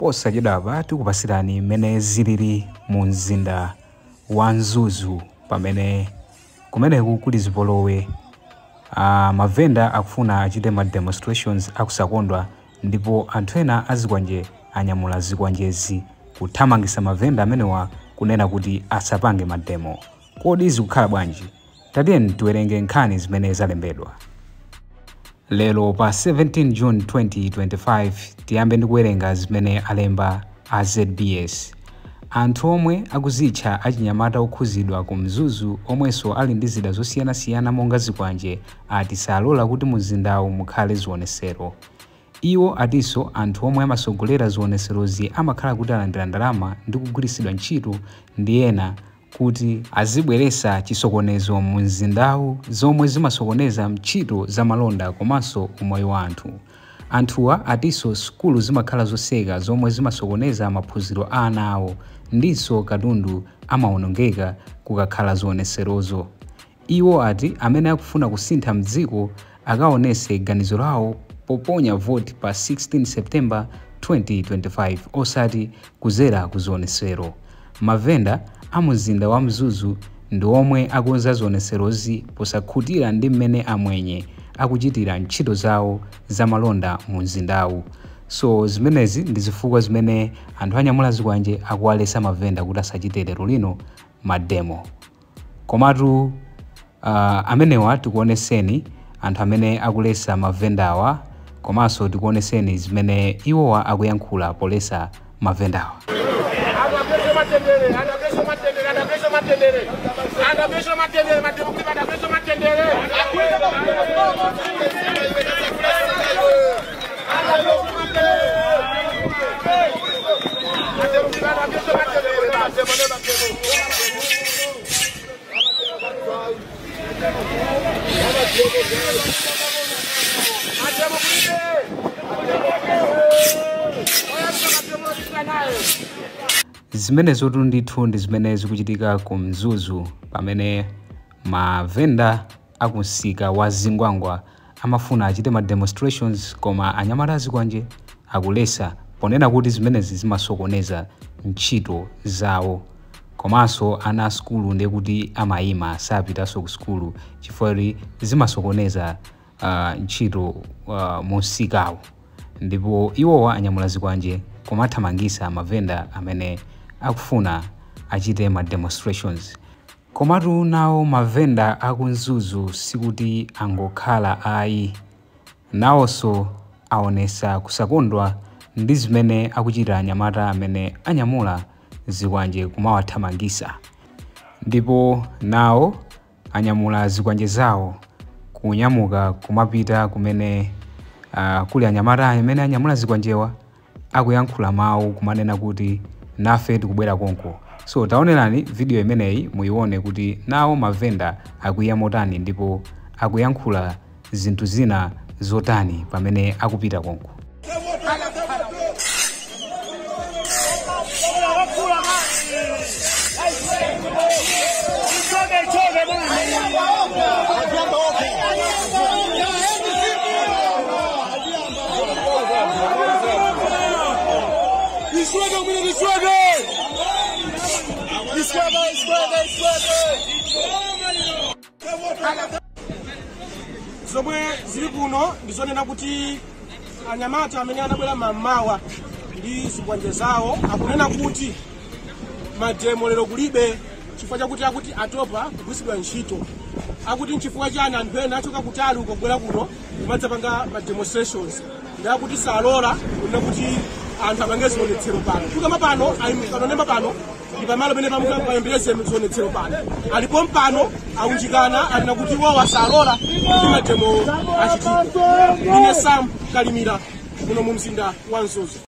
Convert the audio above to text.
Posachedwapa tikupasirani mmene zilili mu mzinda wa Mzuzu pamene kumeneku kuli zipolowe. Mavenda akufuna achite ma demonstrations akusakondwa, ndipo anthu ena azikwanje anyamula zikwanjezi kuthamangisa mavenda amenewa kunena kuti asapange mademo. Kodi zikukhala bwanji? Tatiyeni tiwerenge nkhani zimene zalembedwa lero pa 17 June 2025. Tiyambe ndi kuwerenga zimene alemba a ZBS. Anthu omwe akuzitcha achinyamata okhuzidwa ku Mzuzu, omwenso ali ndi zida zosiyanasiyana monga zikwanje, ati salola kuti mumzindawu mukhale zionesero. Iwo atinso anthu omwe amasogolera zioneserozi amakhala kuti alandira ndalama ndi kugwiritsidwa ntchito ndi ena kuti azibweresa chisokonezo mu mzindawu, zomwe zimasokoneza ntchito zamalonda komanso umoyo wa anthu. Anthuwa atinso sukulu zimakhala zoseka, zomwe zimasokoneza maphunziro a ana awo, ndinso katundu amawonongeka kukakhala zioneserozo. Iwo ati amene akufuna kusintha mdziko akaonese ganizo lawo poponya voti pa 16 September 2025, osati kuzera ku zionesero. Mavenda a mumzinda wa Mzuzu ndi omwe akonza zioneserozi posakhutira ndi mmene amwenye akuchitira ntchito zawo zamalonda mu mzindawu. So zimenezi ndi zifukwa zimene anthu anyamula zikwanje akuwaletsa mavenda kuti asachite lero lino mademo. Komatu amenewa tikuoneseni anthu amene akulesa mavendawa, komanso tikuoneseni zimene iwowa akuyankhula polesa mavendawa. Zimenezotu ndithu ndi zimene zikuchitika ku Mzuzu pamene mavenda akumsika wa Zingwangwa amafuna achite ma demonstrations, koma anyamata azikwanje akulesa ponena kuti zimenezi zimasokoneza ntchito zawo, komanso ana a sukulu ndiye kuti amayima, sapitanso ku sukulu chifukwa zimasokoneza ntchito mu msikawo. Ndipo iwowa anyamula zikwanje kumathamangisa mavenda amene akufuna achite ma demonstrations. Komatu nawo mavenda aku Mzuzu sikuti angokhala ayi, nawonso aonesa kusakondwa ndi zimene akuchita anyamata amene anyamula zikwanje kumawathamangisa, ndipo nawo anyamula zikwanje zawo kunyamuka kumapita kumene kuli anyamata amene anyamula zikwanjewa, akuyankhula mawu kumanena kuti nafe tikubwera konko. So taonerani video imeneyi muione kuti nawo mavenda akuya motani ndipo akuyankhula zinthu zina zotani pamene akupita konko. Zomwe zili kuno ndizonena kuti anyamata amene anabwera mamawa ndi zikwanje zawo akunena kuti mademo lero kulibe chifukwa chakuti akuti atopa kugwiritsidwa ntchito, akuti nchifukwa chani anthu ena achoka kutali ukobwera kuno kumadzapanga ma demonstrations, ndi akuti salola kunena kuti anthu apange zionetsero pano. Kukama pano ayimikanonemba pano ndi pamalo pamene payembere zionetsero pano alipo mpano aunjikana alina kuti iwo wasalola kuti mademo achitike. Ine Sam Kalimira muno mu mzinda wa Mzuzu.